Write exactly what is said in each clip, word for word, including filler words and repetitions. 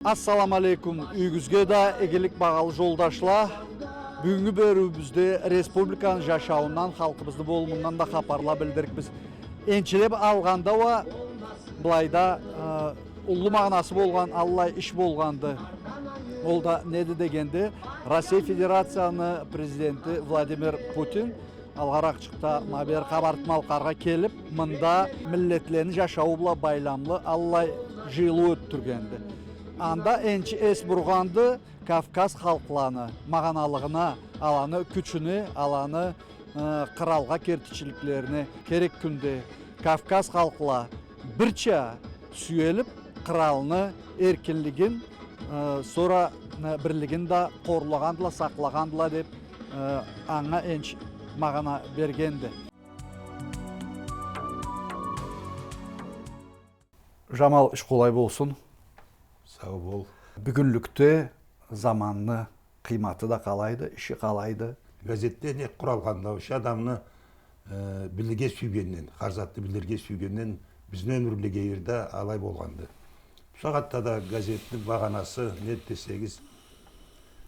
Ассаламу алейкум. Юйюгюзге да игилик, багъалы жолдашла. Бюгюннгю бериуюбюзде республиканы жашауундан, халкъыбызны болумундан да хапарла билдиририкбиз. Энчилеп алгъанда уа былайда, э, уллу магъанасы болгъан аллай иш болгъанды. Ол да неди дегенде, Россия Федерацияны президенти Владимир Путин алгъаракъчыкъда ма бери Къабарты-Малкъаргъа келип, мында миллетлени жашауу бла байламлы аллай жыйылыу ётдюргенди. Анда энчи эс бургъанды Кавказ халкъланы магъаналыгъына, аланы кючюне, аланы, э, къыралгъа кертичиликлерине. Керек кюнде Кавказ халкъла бирча сюелип, къыралны эркинлигин, э, сора, э, бирлигин да къорлагъандыла, сакълагъандыла деп, э, анга энчи магъана бергенди. Жамал, иш къолай болсун. Сау бол. Бюгюнлюкде заманны къыйматы да къалайды, иши къалайды? Газетде не къуралгъанда, ушул адамны, э, билирге сюйгенден, хар затны билирге сюйгенден, бизни ёмюрлеге ерде алай болгъанды. Бусагъатда да газетни багъанасы не десегиз,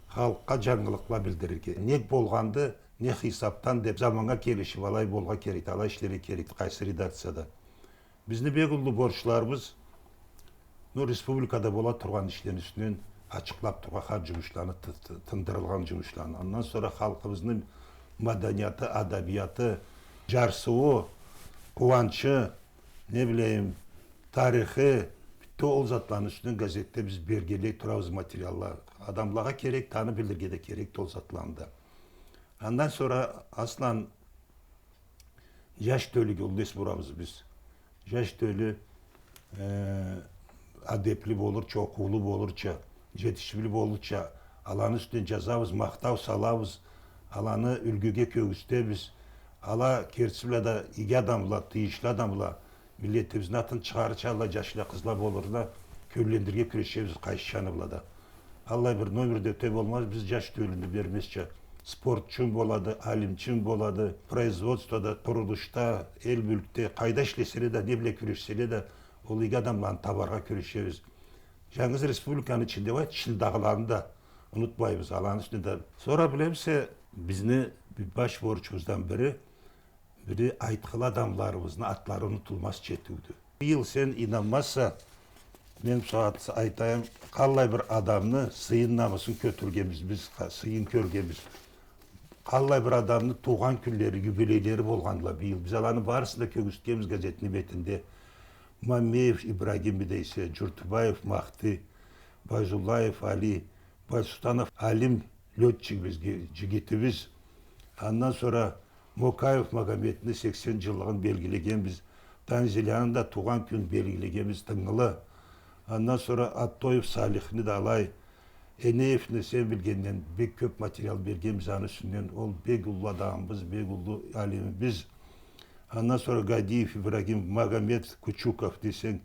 халкъгъа жангылыкъла билдирирге. Не болгъанды, не хисапдан деп, заманнга келишип, алай болургъа керекди, алай ишлерге керекди, къайсы редакцияда. Бизни бек уллу борчларыбыз, ну, республикада бола тургъан ишлени юсюнден ачыкълап турургъа, хар жумушланы, ты-, ты-, тындырылгъан жумушланы. Андан сора халкъыбызны маданияты, адабияты, жарсыуу, къууанчы, не билейим, тарыхы, бютеу ол затланы юсюнден газетде биз бергенлей турабыз материалла. Адамлагъа керекди, аны билирге да керекди ол затланы да. Андан сора, Аслан, жаш тёлюге уллу эс бурабыз биз. Жаш тёлю, э, адепли болурча, окъуулу болурча, жетишимли болурча, аланы юсюнден жазабыз, махтау салабыз, аланы юлгюге кёргюзтебиз. Ала кертиси бла да иги адамла, тийишли адамла, миллетибизни атын чыгъарырча аллай жашла, къызла болурла, кёллендирирге кюрешебиз къайсы жаны бла да. Аллай бир номер да ёте болмаз, биз жаш тёлюню бермезча. Спортчуму болады, алимчиму болады, производствода, къурулушда, эл мюлкде, къайда ишлеселе да, не бла кюрешселе да, ол иги адамланы табаргъа кюрешебиз. Жангыз республиканы ичинде уа, тышындагъыланы да унутмайбыз, аланы юсюнде да. Сора, билемисе, бизни бир баш борчубуздан бири, бири айтхылы адамларыбызны атлары унутулмазча этиудю. Быйыл сен ийнанмазса, мен бусагъат айтайым, къаллай бир адамны сыйын-намысын кётюргенбиз, биз къа-, сыйын кёргенбиз. Къаллай бир адамны туугъан кюнлери, юбилейлери болгъандыла быйыл. Биз аланы барысын да кёргюзтгенбиз газетни бетинде. Маммеев Ибрагим, дейсе, Журтубаев Махти, Байзуллаев Али, Байсултанов Алим лётчигибиз, ги-, жигитибиз. Андан сора Мокаев Магометни сексен жыллыгъын белгилегенбиз. Танзилияны да туугъан кюнюн белгилегенбиз, тынгылы. Андан сора Аттоев Салихни да алай. Энеевни сен билгенден бек кёп материал бергенбиз аны юсюнден. Ол бек уллу адамыбыз, бек уллу алимибиз. Андан сора Гадиев Ибрагим, Магомет Кучуков десенг,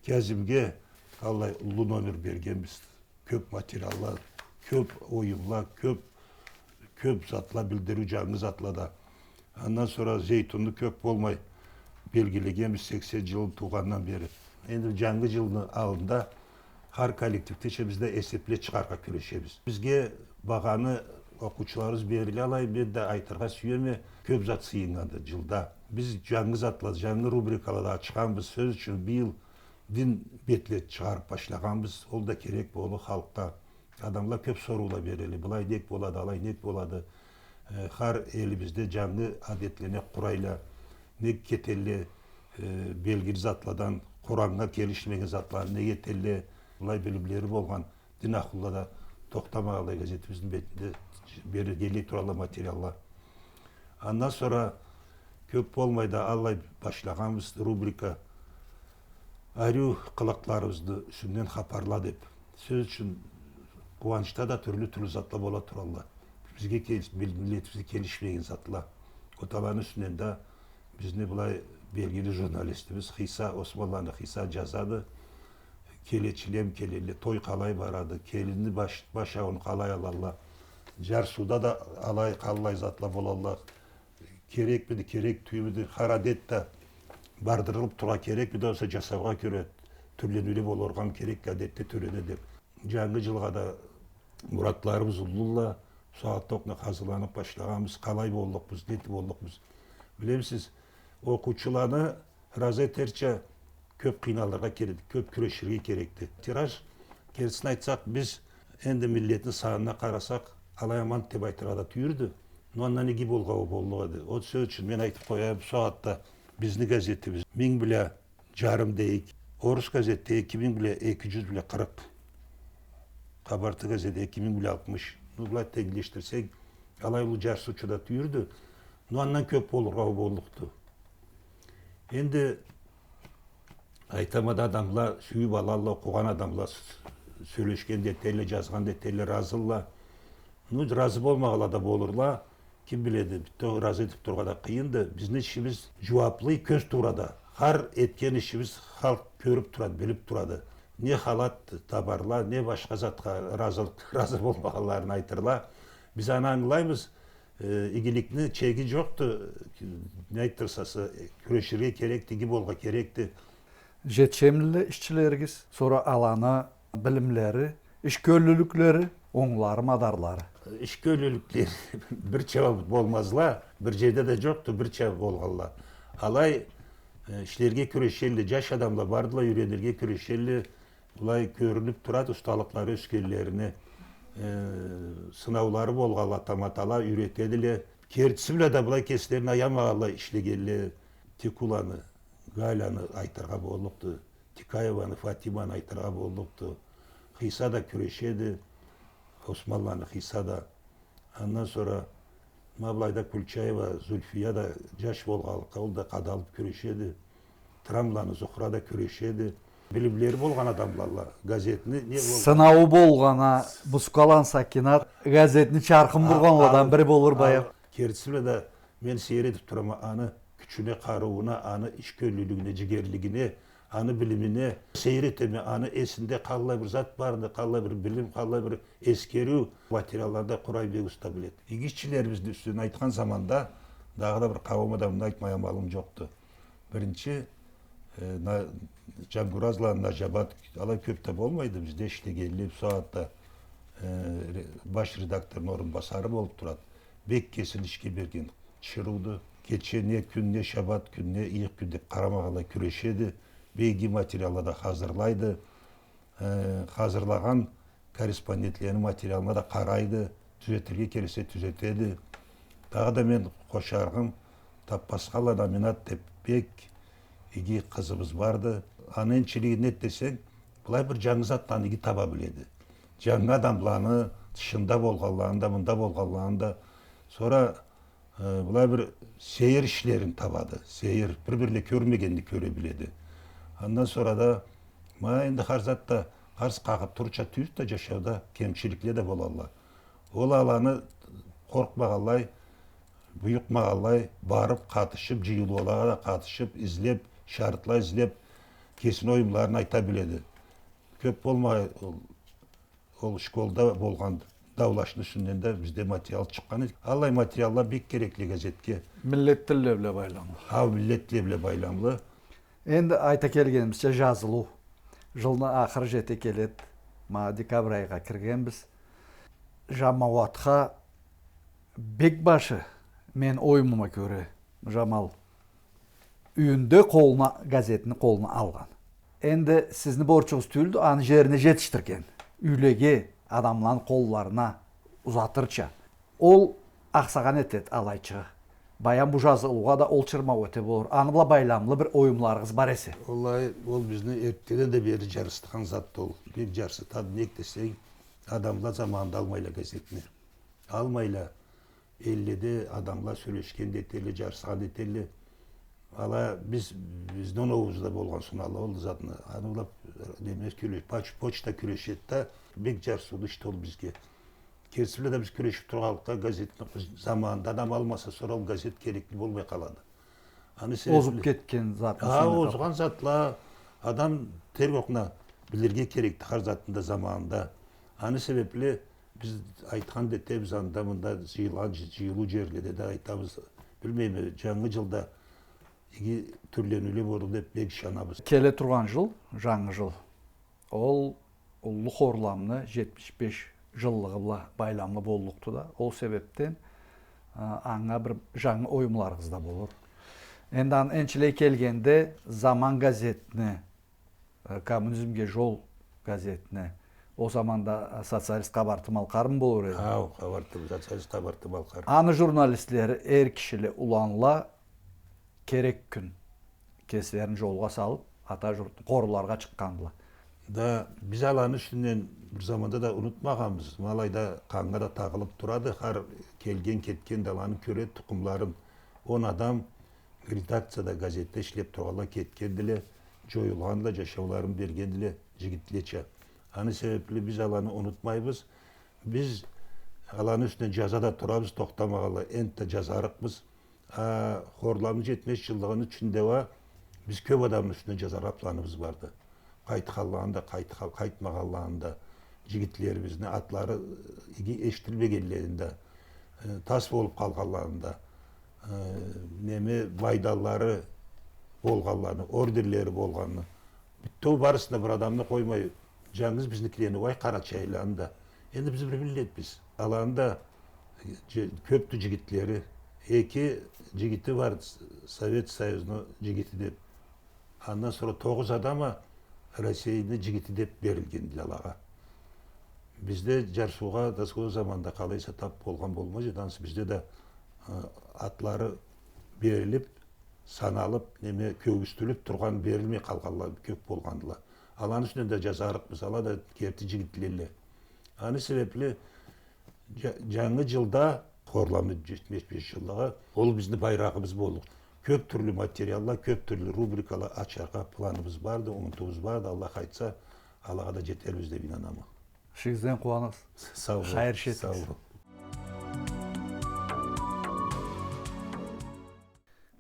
Кязимге аллай уллу номер бергенбиз. Кёп материалла, кёп оюмла, кёп, кёп затла билдириу, жангы затла да. Андан сора Зейтунну кёп болмай белгилегенбиз сексен жылын туугъандан бери. Энди жангы жылны аллында хар коллективдеча биз да эсепле чыгъаргъа кюрешебиз. Бизге багъаны окъуучуларыбыз бериле алай, мен да айтыргъа сюеме, кёп зат сыйыннганды жылда. Биз жангы затла, жангы рубрикала да ачханбыз, сёз ючюн, быйыл дин бетле чыгъарып башлагъанбыз, ол да керек болду халкъгъа. Адамла кёп соруула береле, былай нек болады, алай нек болады? Э, хар элибизде жангы адетле нек къурайла, нек кетелле, э, белгили затладан, Къураннга келишмеген затланы нек этелле, былай билимлери болгъан дин ахлула да тохтамай алай газетибизни бетинде бергенлей туралла материалла. Андан сора кёп болмай да аллай башлагъанбыз рубрика, ариу къылыкъларыбызны юсюнден хапарла деп. Сёз ючюн, къууанчда да тюрлю-тюрлю затла бола туралла. Бизге кел-, мил-, миллетибизге келишмеген затла. Ол аланы юсюнден да бизни былай белгили журналистибиз Хиса, Османланы Хиса жазады. Келечиле келелле, той къалай барады, келинни баш-, башауун къалай алалла, жарсыуда да алай къаллай затла болалла, керекмиди, керек тюйюлмюдю, хар адет да бардырылып тургъа керекмиди, огъесе жасаугъа кёре тюрлениуле болургъа керекди, адетде тюрленеди деп. Джангы джылгъа да муратларыбыз уллула. Бусагъатда окъуна хазырланыб башлагъанбыз, къалай боллукъбуз, нетиб боллукъбуз. Билемисиз, окъуучуланы разы этерча кёб къыйналыргъа керекди, кёб кюреширге керекди. Тираж, кертисин айтсакъ, биз энди миллетни санына къарасакъ, алай аман деб айтыргъа да тюйюлдю. Но андан иги болгъа боллукъ эди. Ол сёз ючюн мен айтыб къояйым, бусагъатда бизни газетибиз минг бла джарым дейик, орус газетде эки минг бла эки джюз бла къыркъ, «Къабарты» газети эки минг бла алтмыш. Ну, былай тенглешдирсенг, алай уллу джарсыучу да тюйюлдю. Но андан кёб болургъа боллукъду. Энди айтама да, адамла сюйюб алалла, окъугъан адамла с-, сёлешген да этелле, джазгъан да этелле, разылла. Ну, разы болмагъанла да болурла. Ким биледи, битеу разы этиб тургъа да къыйынды. Бизни ишибиз джууаблы кёз туурада. Хар этген ишибиз халкъ кёрюб турады, билиб турады. Не халат табарла, не башха затха разы, разы болмагъанларын айтырла. Биз аны ангылайбыз. Э, игиликни чеги джокъду. Не айтырсыз, э, кюреширге керекди, иги болгъа керекди. Джетишемле ишчилеригиз, сора аланы билимлери, ишкёллюлюклери, онглары, мадарлары? Ишкёллюлюклери бирча болмазла, бир джерде да джокъду, бирча болгъанла. Алай, э, ишлерге кюрешелле, джаш адамла бардыла, юренирге кюрешелле, былай кёрюнюб турады, усталыкълары ёсгенлерине, э, сынаулары болгъанла, таматала юретедиле. Кертиси бла да былай кеслерин аямагъанлай ишлегенле, Текуланы, Галяны айтыргъа боллукъду, Тикаеваны, Фатиманы айтыргъа боллукъду. Хыйса да кюрешеди, Османланы Хыйса да. Андан сора ма былайда Кульчаева Зульфия да джаш болгъанлыкъгъа, ол да къадалыб кюрешеди. Трамланы Зухра да кюрешеди. Билимлери болгъан адамлалла, газетни не болгъан. Сынауу болгъан а, Мускаланы Сакинат, газетни чархын бургъанладан бири болур баям. Кертиси бла да мен сейир этиб турама аны кючюне, къарыууна, аны ишкёллюлюгюне, джигерлигине, аны билимине сейир этеме, аны эсинде къаллай бир зат барды, къаллай бир билим, къаллай бир эсгериу материалланы да къурай бек уста биледи. Иги ишчилерибизни юсюнден айтхан заманда дагъыда бир къауум адамына айтмай амалым джокъду. Биринчи, э, на-, Джангуразла, Наджабат, алай кёб да болмайды, бизде ишлегенле, бусагъатда, э, ре-, баш редакторну орунбасары болуб турады. Бек кесин ишге берген, тиширыуду. Кече не кюн, не шабат кюн, не ыйыкъ кюн деб къарамагъанлай кюрешеди. Бек иги материалла да хазырлайды. Э, хазырлагъан корреспондентлени материалына да къарайды, тюзетирге керексе тюзетеди. Дагъыда мен къошарыгъым, Таппасханла Аминат деб бек иги къызыбыз барды. Аны энчилиги нед десенг, былай бир джангы затланы иги таба биледи. Джангы адамланы, тышында болгъанланы да, мында болгъанланы да. Сора э, былай бир сейир ишлерин табады. Сейир, бир-бирле кёрмегенни кёре биледи. Андан сора да, ма энди хар зат да къарс къагъыб турурча тюйюлдю да, джашауда кемчиликле да болалла. Ол аланы къоркъмагъанлай, буюкъмагъанлай, барыб, къатышыб, джыйылыулагъа да къатышыб, излеб, шартла излеб, кесини оюмларын айта биледи. Кёб болмай, ол Ол школда болгъан даулашны юсюнден да бизде материал чыкъгъан эди. Аллай материалла бек керекли газетге. Миллет тилле бла байламлы. Хау, миллет тилле бла байламлы. Энди айта келгенибизча, джазылыу. Джылны ахыры джете келеди. Ма декабрь айгъа киргенбиз. Джамауатха бек башы, мен оюмума кёре, Джамал, юйюнде къолуна, газетни къолуна алгъан. Энди сизни борчугъуз тюйюлдю аны джерине джетишдирген. Юйлеге, адамланы къолларына узатырча. Ол ахсагъан этеди алайчыгъы. Баям, бу джазылыугъа да ол чырмау эте болур. Аны бла байламлы бир оюмларыгъыз бар эсе. Уаллахи, ол бизни эртдеден да бери джарсытхан затды ол. Бек джарсытады, нек десенг, адамла заманында алмайла газетни. Алмайла. Элледе адамла сёлешген да этелле, джарсыгъан да этелле. Ала биз, бизни оноубузда болгъан сунала ол затны. Аны бла, неме, кюре-, поч-, почта кюрешеди да, бек джарсыулу ишди ол бизге. Кертиси бла да биз кюрешиб тургъанлыкъгъа, газетни заманында адам алмаса, сора ол газет керекли болмай къалады. Аны себебли озуб кетген затны юсюнден. Озгъан затла, адам терк окъуна билирге керекди хар затны да заманында. Аны себебли биз айтхан да этебиз, анда-мында джыйылгъан, джы-, джыйылыу джерледе да айтабыз. Билмейме, джангы джылда иги тюрлениуле болур деб бек ышанабыз. Келе тургъан джыл, джангы джыл, ол уллу хорламны жетмиш беш жыллыгъы бла байламлы боллукъду да. Ол себепден, а, анга бир жангы оюмларыгъыз да болур. Энди аны энчилей келгенде, «Заман» газетни, э, «Коммунизмге жол» газетни, ол заманда, э, «Социалист» Къабарты-Малкъармы болур эди? Хау, Къабарты, «Социалист» Къабарты-Малкъар. Аны журналистлери эр кишили уланла керек кюн кеслерин жолгъа салып, ата журтну къорууларгъа чыкъгъандыла. Да биз аланы юсюнден бир заманда да унутмагъанбыз. Ма алайда къаннга да тагъылып турады. Хар келген-кетген да аланы кёре тукъумларын. Он адам редакцияда, газетде ишлеп тургъанла кетгендиле, жоюлгъандыла, жашауларын бергендиле жигитлеча. Аны себепли биз аланы унутмайбыз. Биз аланы юсюнден жаза да турабыз, тохтамагъанлай, энтда жазарыкъбыз. А, хорламны жетмиш жыллыгъыны ичинде уа биз кёп адамны юсюнден жазаргъа планыбыз барды. Къайтханланы да, къайтха-, къайтмагъанланы да, жигитлерибизни атлары, э, иги эшитилмегенлени да, э, тас болуп къалгъанланы да, э, неме, майданлары болгъанланы, орденлери болгъанны, бютеу барысын да бир адамны къоймай, жангыз бизникилени, уай, къарачайлыланы да. Энди биз бир миллетбиз. Аланы да, же-, кёпдю жигитлери. Эки жигити бар, Совет Союзну жигити деп. Андан сора тогъуз адам а Россияны жигити деп берилгендиле алагъа. Бизде жарсыугъа да ол заманда къалайса тап болгъан болмаз эди, ансы бизде да, э, атлары берилип, саналып, неме, кёргюзтюлюп тургъан, берилмей къалгъанла кёп болгъандыла. Аланы юсюнден да жазарыкъбыз, ала да керти жигитледиле. Аны себепли жа-, жангы жылда, хорламны жетмиш беш жыллыгъы, ол бизни байрагъыбыз боллукъ. Кёп тюрлю материалла, кёп тюрлю рубрикала ачаргъа планыбыз барды, умутубуз барды, Аллах айтса, алагъа да жетербиз деп ийнанама. Ишигизден къууанабыз. Сау бол. Хайыр иш этигиз. Сау бол.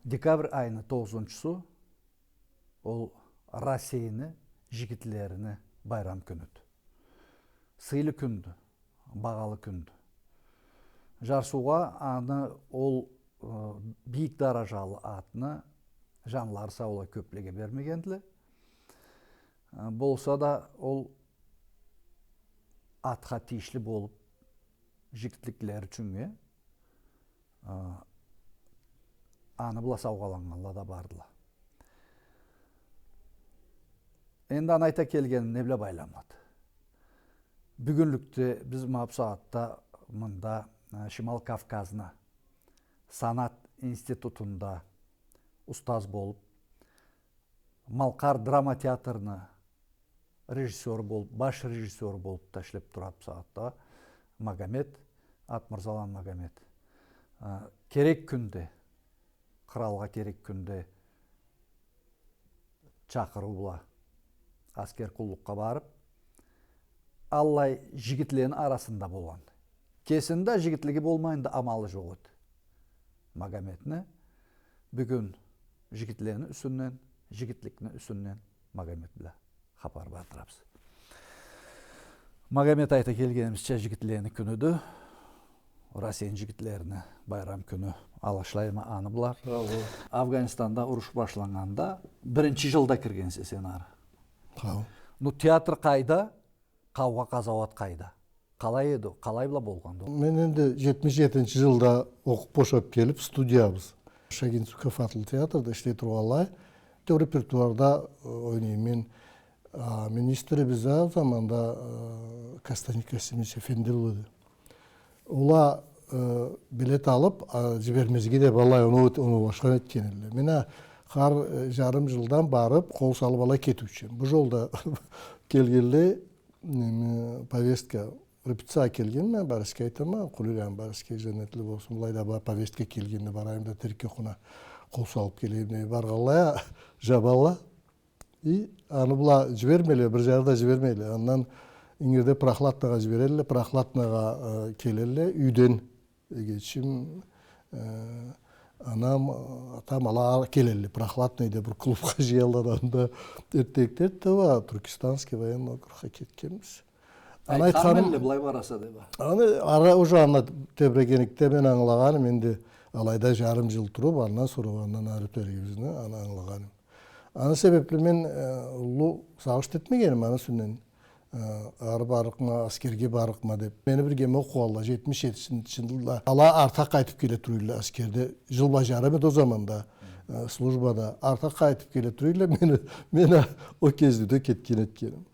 Декабрь айыны тогъузунчусу ол Россияны жигитлерини байрам кюнюдю. Сыйлы кюндю, багъалы кюндю. Жарсыугъа аны ол, э, бийик даражалы атны жанлары саулай кёплеге бермегендиле. Э, болса да ол атха тийишли болуп, жигитликлери ючюннге, а, аны бла саугъаланнганла да бардыла. Энди аны айта келгеним не бла байламлыды? Бюгюнлюкде биз ма бусагъатда мында, а, Шимал Кавказны санат институтунда устаз болуп, Малкъар драма театрны режиссёру болуп, баш режиссёру болуп да ишлеп турады бусагъатда Магомет, Атмырзаланы Магомет. А, керек кюнде, къралгъа керек кюнде чакъырыу бла аскер къуллукъгъа барып, аллай жигитлени арасында болгъан. Кесини да жигитлиги болмайын да амалы жокъ эди Магометни. Бюгюн жигитлени юсюнден, жигитликни юсюнден Магомет бла хапар бардырабыз. Магомет, айта келгенибизча, жигитлени кюнюдю. Россияны жигитлерини байрам кюню. Алгъышлайма аны бла. Сау бол. Афганистанда уруш башланнганда биринчи жылда киргенсе сен ары. Хау. Ну, театр къайда, къаугъа, къазауат къайда? Къалай эди, къалай бла болгъанды? Мен энди жетмиш жетинчи жылда окъуп бошап келип, студиябыз Шагин-Сукаев атлы театрда ишлей тургъанлай, репертуарда, э, ойнайма мен. А министрибиз а заманда, э, Костанин Касимович Эфенди эди. Ол а, э, билет алып, а, жибермезге да былай оноу-, оноулашхан этген эдиле. Мен а хар, э, жарым жылдан барып, къол салып алай кетиучю эм. Бу жолда келгенлей, неме, повестка, репетициягъа келгенме, Бариске айтама, Къулийланы Бариске, жаннетли болсун, былайда ба-, повестка келгенди, барайым да, терк окъуна къол салып келейим деп баргъанлай а, жабалла. И аны бла жибермейле, бир жары да жибермейле. Андан ингирде Прохладнагъа жиберелле, Прохладнагъа, э, келелле, юйден эгечим, э, анам, атам, ала келелле. Прохладный деп бир клубха жыялла да, анда эртденликде уа Туркестанский военный округха кетгенбиз. Аны айтханым, айтханым элле, былай бараса деп а. Аны ара уже анда тебрегенликде мен ангылагъаным, энди алайда жарым жыл туруп, андан сора андан ары ётеригибизни аны ангылагъаным. Аны себепли мен, э, уллу сагъыш этмегенме аны юсюнден. Э, ары барлыкъма, аскерге барлыкъма деп. Мени биргеме окъугъанла, жетмиш жетинчи жылда. Ала артха къайтып келе тура эдиле аскерде. Жыл бла жарым эди ол заманда, э, службада. Артха къайтып келе тура эдиле, мени, мен а ол кезлеуде кетген этгеним.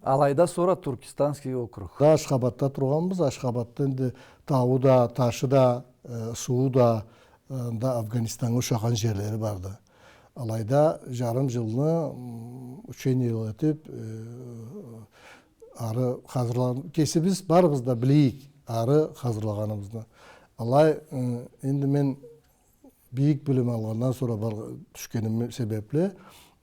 Алайда сора Туркестанский округ. Да, Ашхабадда тургъанбыз. Ашхабадда энди тауу да, ташы да, э, сууу да, э, анда Афганистаннга ушагъан жерлери барды. Алайда жарым жылны, м, учениела этип, э, ары хазырлагъан, кесибиз барыбыз да билейик, ары хазырлагъаныбызны. Алай, э, энди мен бийик билим алгъандан сора бар-, тюшгеним себепли,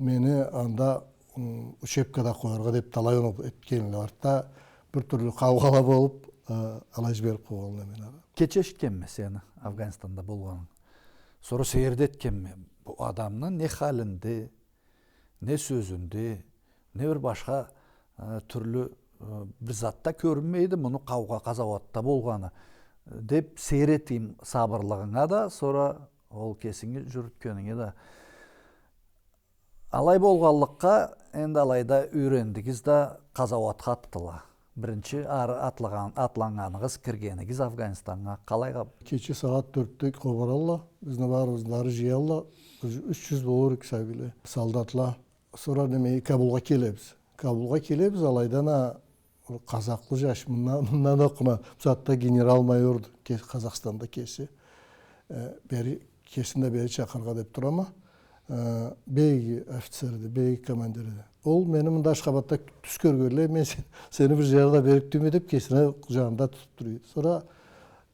мени анда, м, учебкада къояргъа деп талай оноу этгенле. Артда бир тюрлю къаугъала болуп, э, алай жиберип къойгъанла мени ары. Кеч эшитгенме сени Афганистанда болгъанынг. Сора сейир да этгенме, бу адамны не халинде, не сёзюнде, не бир башха, э, тюрлю, э, бир зат да кёрюнмейди, муну къаугъа, къазауатда болгъаны, э, деп сейир этейим сабырлыгъынга да, сора ол кесинги жюрютгенинге да. Алай болгъанлыкъгъа, энди алайда юйрендигиз да, къазауатха атдыла. Биринчи ары атлагъан-, атланнганыгъыз, киргенигиз Афганистаннга къалайгъа? Кече сагъат тёртде къобаралла, бизни барыбызны да ары жыялла, юч жюз болур эдик сабийле, солдатла. Сора неме, Кабулгъа келебиз. Кабулгъа келебиз, алайдан а къазахлы жаш, мындан, мындан окъуна, бусагъатда генерал-майорду, ке-, Къазахстанда кеси. Э, бери, кесин да бери чакъырыргъа деп турама. Э, бек иги офицерди, бек иги командирди. Ол мени мында Ашхабадда тюз кёргенлей, мен сен-, сени бир жерде берик тюйме деп, кесини жанында тутуп тура эди. Сора,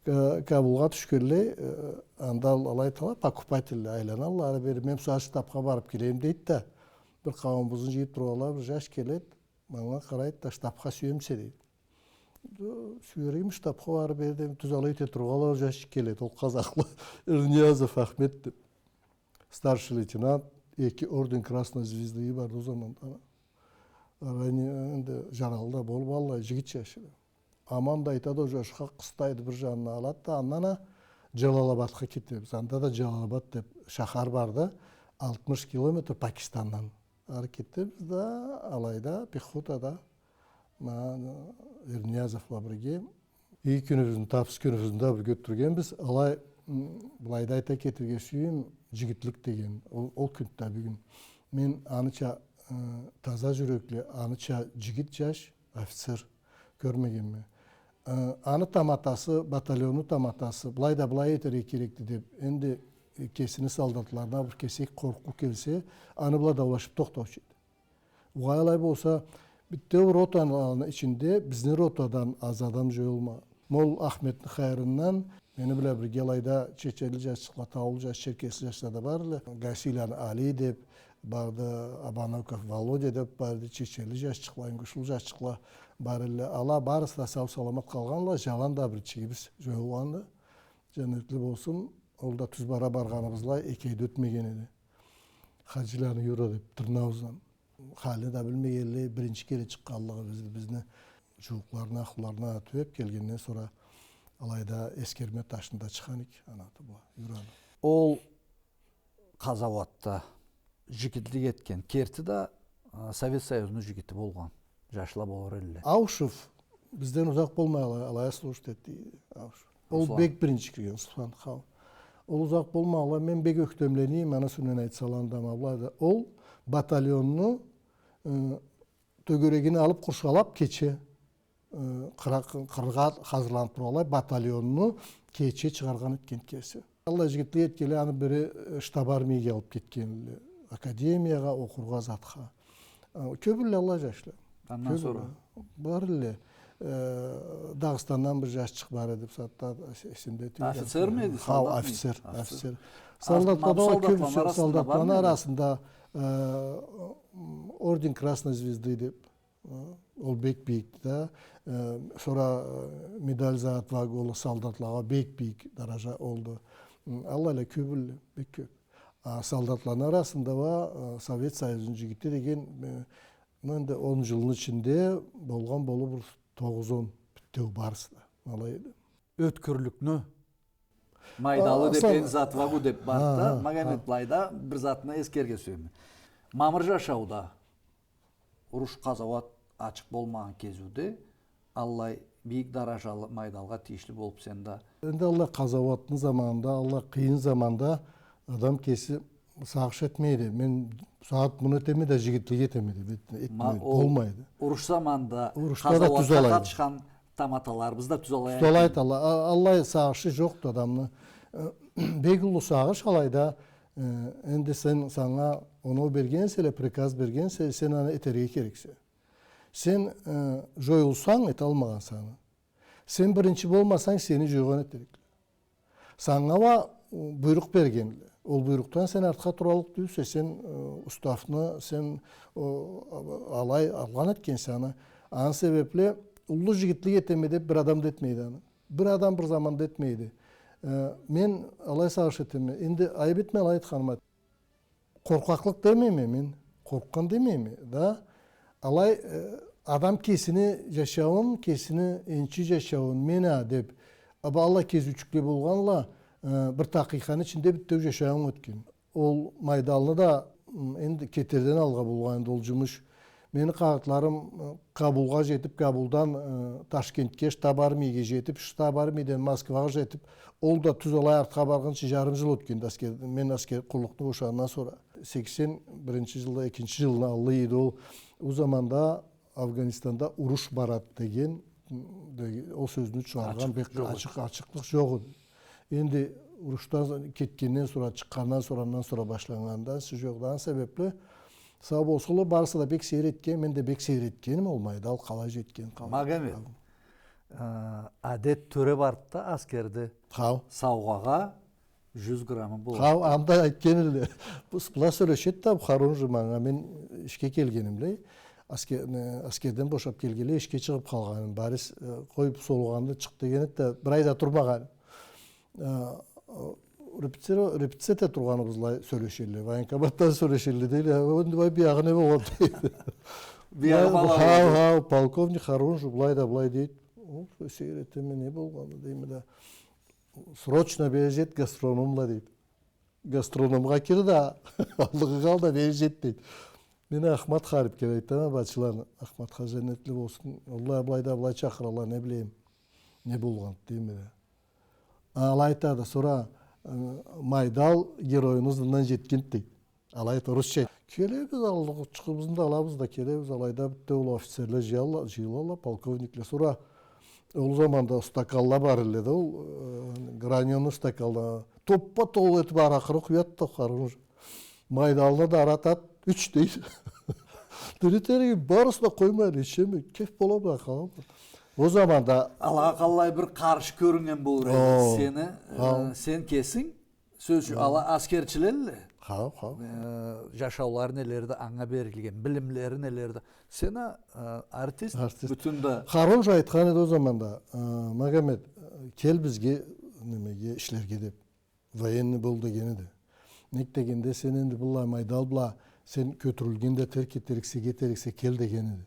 э, Кабулгъа тюшгенлей, э, анда ал-, алай айталла, покупательле айланалла, ары бери, мен бусагъат штабха барып келейим, дейди да, бир къауумубузну жыйып тургъанлай, бир жаш келеди, манга къарайды да, штабха сюемисе, дейди. Да, сюер эдим штабха, ары бери деп, тюз алай эте тургъанлай, ол жаш келеди, ол къазахлы, Эрниязов Ахмет деп. Старший лейтенант, эки орден Красной Звезды барды ол заманда. Рани-, энди жаралы да болуп, аллай жигит жаш эди. Аман да айтады, ол жашха къыстайды, бир жанына алады да, андан а Жалалабадха кетебиз. Анда да Жалалабад деп шахар барды, алтмыш километр Пакистандан. Ары кетебиз да, алайда, пехотада, ма, Эрниязов бла бирге. Иги кюнюбюзню, тапсыз кюнюбюзню да бирге ётдюргенбиз. Алай, м, былайда айта кетерге сюеме, жигитлик деген, ол, ол кюнде да бюгюн. Мен аныча, э, таза жюрекли, аныча жигит жаш офицер кёрмегенме. Э, аны таматасы, батальонну таматасы, былай да былай этерге керекди деп, энди, э, кесини солдатларына бир кесек къоркъуу келсе, аны бла даулашып тохтаучу эди. Угъай, алай болса, битеу ротаны ичинде бизни ротадан аз адам жоюлма. Ма ол Ахметни хайырындан мени бла бирге алайда чеченли жашчыкъла, таулу жаш, черкесли жашла да бар элле. Гасийланы Али деп барды, Абаноков Володя деп барды, чеченли жашчыкъла, ингушлу жашчыкъла бар элле. Ала барысы да сау-саламат къалгъанла, жаланда биринчигибиз жоюлгъанды. Жаннетли болсун, ол да тюз бара баргъаныбызлай эки ай да ётмеген эди. Хаджиланы Юра деп, Тырныаууздан. Халин да билмегенлей, биринчи кере чыкъгъанлыгъы бизни, бизни жууукъларына, ахлуларына тюбеп келгенден сора алайда эскерме ташында чыкъгъан эдик, аны аты бла, Юраны. Ол къазауатда жигитлик этген, керти да, а, Совет Союзну жигити болгъан. Жашла болур элле. Аушев бизден узакъ болмай алай, алай служить этди, Аушев. Ол Руслан. Бек биринчи кирген, Руслан, хау. Ол узакъ болмай алай, мен бек ёхтемленеме, аны юсюнден айтсала да, ма былайда. Ол батальонну, э, тёгерегин алып къуршалап, кече, э, къыра-, къыргъа хазырланып тургъанлай, батальонну кече чыгъаргъан этген кеси. Аллай жигитлик этгенлей, аны бири, э, штаб армияга алып кетген элле. Академиягъа, окъургъа, затха. Э, кёп элле аллай жашла. Андан сора? Кёп элле. Бар элле. Э, Дагъыстандан бир жашчыкъ бар эди, бусагъатда эс-, эсимде тюйюл. Офицерми эди, солдатмы эди? Хау, офицер, офицер. Солдатлада да кёбюсю, солдатланы арасында, э, орден Красной Звезды деп. Ол бек бийикди да. Э, сора, э, медаль за отвагу, ол солдатлагъа бек бийик даража олду. М, аллайла кёп элле, бек кёп. А солдатланы арасында уа, э, Совет Союзну жигити деген, э, энди он жылны ичинде болгъан болур бир тогъуз-он, битеу барысы да. Алай эди. Ёткюрлюкню Майдалы деп, эн затлагъа деп барды да, Магомед, былайда бир затны эсгерирге сюеме. Мамыр жашауда уруш, къазауат ачыкъ болмагъан кезиуде аллай бийик даражалы майдалгъа тийишли болуп сен да. Энди аллай къазауатны заманында, аллай къыйын заманда адам кеси сагъыш этмейди. Мен сагъат муну этеме да, жигитлик этеме деп эт-, этмейди, болмайды. Уруш заманда къазауатха къатышхан таматаларыбыз да тюз алай айталла. А-, аллай сагъышы жокъду адамны. Бек уллу сагъыш алайда, э, энди сен, санга оноу берген эселе, приказ берген эсе, сен аны этерге керексе. Сен, э, жоюлсанг, эталмагъанса аны. Сен биринчи болмасанг, сени жойгъан этерикле. Санга уа, э, буйрукъ бергенле. Ол буйрукъдан сен артха тураллыкъ тюйюлсе, сен, э, уставны, сен, э, алай алгъан этгенсе аны. Аны себепли уллу жигитлик этеме деп бир адам да этмейди аны. Бир адам бир заманда этмейди. Э, мен алай сагъыш этеме. Энди айып этме алай айтханыма. Къоркъакълыкъ демейме мен, къоркъгъан демейме да. Алай, э, адам кесини жашауун, кесини энчи жашауун, мен а деп, а, бу аллай кезиучюкле болгъанла, э, бир такъыйкъаны ичинде битеу жашауун ётген. Ол Майдалны да, м, энди кетерден алгъа болгъан энди ол жумуш. Мени къагъытларым, э, Кабулгъа жетип, Кабулдан, э, Ташкентге, штаб армияга жетип, штаб армиядан Москвагъа жетип, ол да тюз алай артха баргъынчы жарым жыл ётгенди аскер-, мен аскер къуллукъну бошагъандан сора. Сексен биринчи жылда, экинчи жылны аллы эди ол. Ол заманда Афганистанда уруш барад деген, м, деге-, ол сёзню чыгъаргъан бек ачыкъ, ачыкълыкъ жокъ эди. Энди урушдан кетгенден сора, чыкъгъандан сора, андан сора башланнганда, сёз жокъ да, аны себепли, сау болсунла, барысы да бек сейир этген, мен да бек сейир этгеним ол Майдал къалай жетген, къалай. Магомед, э, адет-тёре барды да аскерде. Хау. Саугъагъа жюз граммы болады. Хау, анда айтхан эдиле. Бу, была сёлешеди да бу Харунжу манга, мен ишге келгенимлей, аскер-, э, аскерден бошап келгенлей, ишге чыгъып къалгъаным. Борис, э, къой, бу солугъанды, чыкъ деген эди да, бир ай да турмагъан. Э, э, репетиро-, репетиция эте тургъаныбызлай сёлешелле. Военкоматдан сёлешелле дейле. Энди, вай, биягъы не болгъанды дейди. Биягъы, хау, хау, полковник Харунжу былай да былай дейди. Ол, сейир этеме, не болгъанды дейме да. Срочно бери жет гастрономла, дейди. Гастрономгъа кир да, аллыгъынга ал да бери жет, дейди. Мен Ахмат Харипге айтама, бачыланы, Ахматха, жаннетли болсун. Алай, былай да былай чакъыралла, не билейим, не болгъанды дейме да. Алай айтады, сора, э, Майдал геройну ызындан жетгенди, дейди. Алай айтады, орусча. Келебиз, аллыгъычыгъыбызны да алабыз да келебиз, алайда битеу ол офицерле жыйылалла, жыйылалла, полковникле. Сора ол заманда стаканла бар эдиле да, ол, э, гранёный стаканла. Топпа-толу этип аракъыны къуяды да, Харунжу. Майдалны да аратады, юч дейди. Дери-дери барысына къоймай ичеме, кеф бола бла къалама. Ол заманда алагъа къаллай бир къаршы кёрюннген болур эди. О, сени, э, сен кесинг Сёз ючюн, ала аскерчилелле. Хау, хау. Э, жашаулары нелериди анга берилген, билимлери нелериди. Сен а, э, артист, артист. Бютюн да. Харунжу айтхан эди ол заманда, э, Магомед, э, кел бизге, немеге, ишлерге деп. Военный бол деген эди. Нек дегенде, сен энди былай Майдал бла, сен кётюрюлгенде терк этериксе, кетериксе, кел деген эди.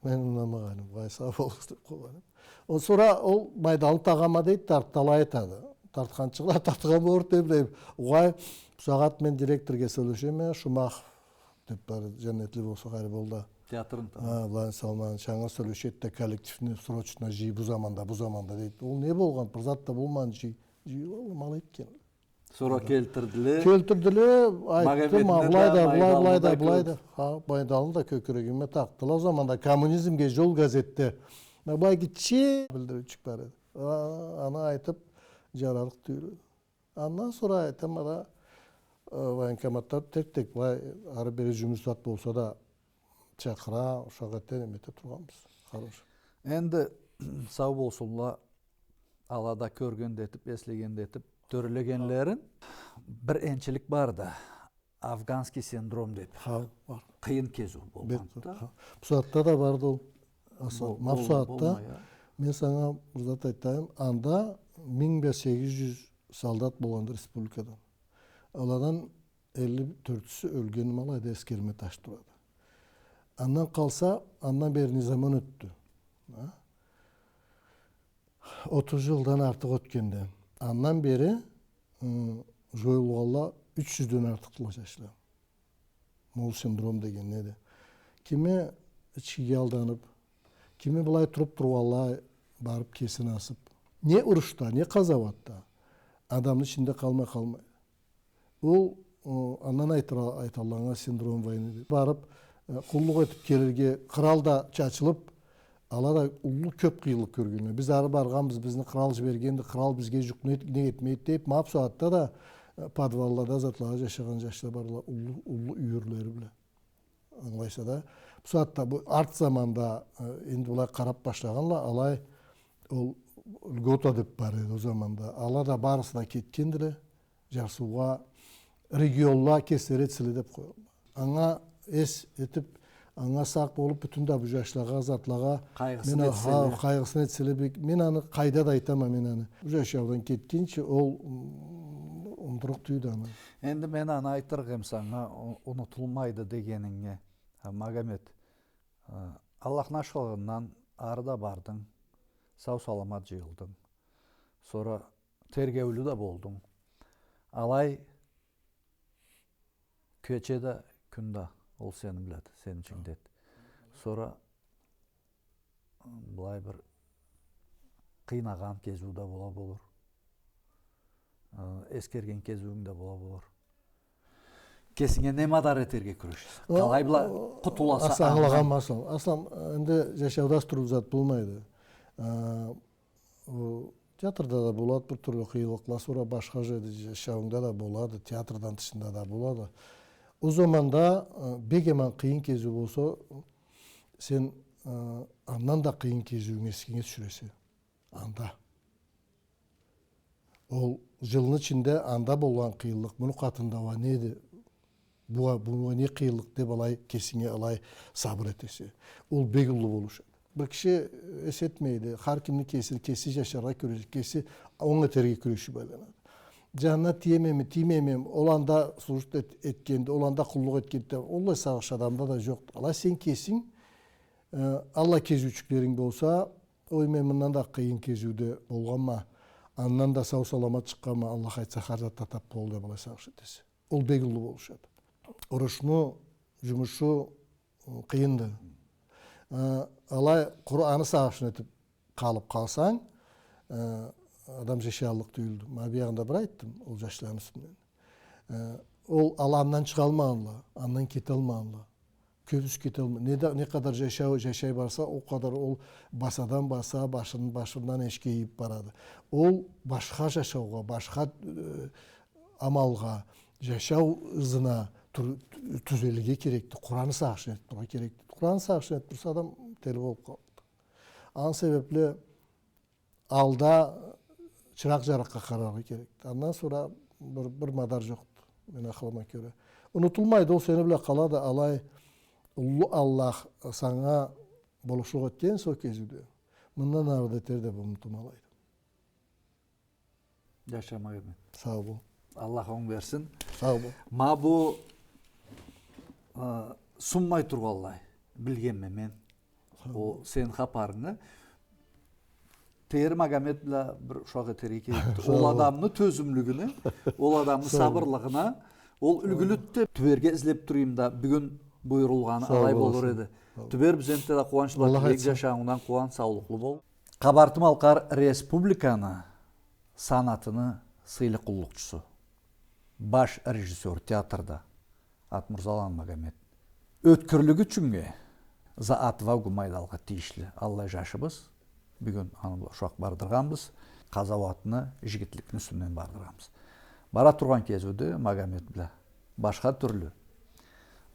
Мен унамагъаным, угъай, сау болугъуз деп къойгъаным. Ол сора ол Майдалны тагъама дейди, тартды, алай айтады. Тартханчыгъына тартхан болур, не билейим. Угъай, бусагъат мен директоргъа сёлешеме, Шумахов деп бар, жаннетли болсун, къариб ол да. Театрны. Хы, Владимир Салманович, анга сёлешеди да, коллективни срочно жый, бу заманда, бу заманда дейди. Ол не болгъан, бир зат да болмагъан, жый, жый, ол ма алай этген. Сора келтирдиле. Келтирдиле, айтдым, Магометни былай да, былай, былай да, былай да. Хау, Майдалны да кёкюрегиме такъдыла. Ол заманда «Коммунизмге жол» газетде, ма былай гитче билдириучюк бар эди. А, аны айтып, жарарыкъ тюйюл эди. Андан сора айтама да, э, военкоматда тек-тек былай ары-бери жумуш зат болса да, чакъыра, ушакъ эте, неме эте тургъанбыз. Хорошо. Энди сау болсунла, ала да кёрген да этип, эслеген да этип, тёрлегенлерин. Бир энчилик барды. Афганский синдром деп. Хау, бар. Къыйын кезиу болгъанды да. Бу сагъатда да барды ол. Ма бу сагъатда мен санга бир зат айтайым. Анда минг бла сегиз жюз солдат болгъанды республикадан. Аладан элли тёртюсю ёлген, ма алайда эскерме таш турады. Андан къалса, андан бери не заман ётдю? А? Отуз жылдан артыкъ ётгенди. Андан бери, ы, жоюлгъанла юч жюзден артыкъдыла жашла. Ма ол синдром деген неди? Кими ичкиге алданып, кими былай туруб тургъанлай барыб кесин асыб. Не урушда, не къазауатда адамны ичинде къалмай къалмайды. Ол, о, андан айтыра-, айталла анга синдром войны деб. Барыб, э, къуллукъ этиб келирге, кърал да чачылыб, ала да уллу кёб къыйынлыкъ кёргенле. Биз ары баргъанбыз, бизни кърал жибергенди, кърал бизге жукъ не, не этмейди деб, ма бусагъатда да, э, подваллада, затлагъа жашагъан жашла барла, уллу, уллу юйюрлери бла. Ангылайса да, бусагъатда бу арт заманда, э, энди былай къараб башлагъанла, алай ол льгота деб бар эди ол заманда. Ала да барысы да кетгендиле, жарсыугъа, регионла кеслери этселе деб къоялла. Анга эс этиб, анга сакъ болуб, бютюн да бу жашлагъа, затлагъа, къайгъысын этселе. Мен, ха, къайгъысын этселе, бек, мен аны къайда да айтама, мен аны. Бу жашаудан кетгинчи ол, м, унутурукъ тюйюлдю аны. Энди мен аны айтырыкъ эм санга, у-, унутулмайды дегенинге, а, Магомет. А, Аллахны ашхылыгъындан ары да бардынг, сау-саламат жыйылдынг. Сора тергеулю да болдунг. Алай кече да, кюн да ол сени бла эди, сени ичингде эди. Сора, ы, былай бир къыйнагъан кезиу да бола болур. Ы, эсгерген кезиуюнг да бола болур. Кесинге не мадар этерге кюрешесе? О, къалай бла о, къутуласа, ангылагъан андан. Масала, аслам, энди жашауда аз тюрлю зат болмайды. Ы, О, театрда да болады бир тюрлю къыйынлыкъла, сора башха жерде жашауунда да болады, театрдан тышында да болады. Ол заманда, э, бек аман къыйын кезиу болса, сен, э, андан да къыйын кезиунга эсинге тюшюресе. Анда. Ол жылны ичинде анда болгъан къыйынлыкъ, муну къатында уа неди? Бугъа, бугъа не къыйынлыкъ деб алай кесинге алай сабыр этесе. Ол бек уллу болушады. Бир киши эс этмейди. Хар кимни кеси, кеси жашаргъа кюреши, кеси онг этерге кюреши байланады. Жанына тиемеми, тиймеймеми, ол анда служить эт-, этгенди, ол анда къуллукъ этгенди. Аллай сагъыш адамда да жокъду. Алай сен кесинг, э, аллай кезиучюклеринг болса, ой, мен мындан да къыйын кезиуде болгъанма, андан да сау-саламат чыкъгъанма, Аллах айтса, хар зат да таб болду деб алай сагъыш этесе. Ол бек уллу болушады. Урушну жумушу, ы, къыйынды. Ы, алай Къураны сагъышын этиб къалыб къалсанг, ы, адам жашаллыкъ тюйюлдю. Ма биягъында бир айтдым ол жашланы юсюнден. Ы, ол ала андан чыгъалмагъанла, андан кеталмагъанла. Кёбюсю кеталмай. Не да, не къадар жашау, жашай барса, ол къадар ол басадан баса, башын, башындан эшикге ийиб барады. Ол башха жашаугъа, башха, э, амалгъа, жашау ызына тюр-, тюзелирге керекди. Къураны сагъышын этиб турургъа керекди. Къураны сагъышын этиб турса, адам тели болуб къалады. Аны себебли алда чыракъ жарыкъгъа къараргъа керекди. Андан сора бир, бир мадар жокъду, мен акъылыма кёре. Унутулмайды, ол сени бла къалады, алай уллу Аллах санга болушлукъ этген сол кезиуде. Мындан ары да этер деб унутмалайды. Жаша, Магомет. Сау бол. Аллах онг берсин. Сау бол. Ма бу, а, сунмай тургъанлай, билгенме мен. Сау бол. Ол сени хапарынгы. Тейри Магомет бла бир ушакъ этерге керекди. Сау бол. Ол адамны тёзюмлюгюне, ол адамны сабырлыгъына, ол юлгюлюдю деб тюберге излеб турайым да, бюгюн буюрулгъаны алай болур эди. Сау бол. Тюбер, биз энтта да къууанч бла тилейик, жашауунгдан къууан, саулукълу бол. Къабарты-Малкъар Республиканы санатыны сыйлы къуллукъчусу, баш режиссёр театрда Атмурзаланы Магомет. Ёткюрлюгю ючюннге за отвагу майдалгъа тийишли аллай жашыбыз. Бюгюн аны бла ушакъ бардыргъанбыз. Къазауатны, жигитликни юсюнден бардыргъанбыз. Бара тургъан кезиуде Магомет бла башха тюрлю,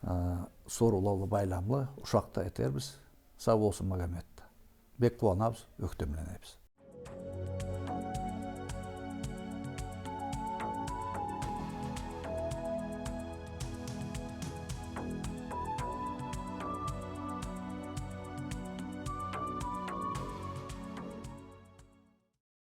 э, соруула бла байламлы ушакъ да этербиз. Сау болсун Магомет да. Бек къууанабыз, ёхтемленебиз.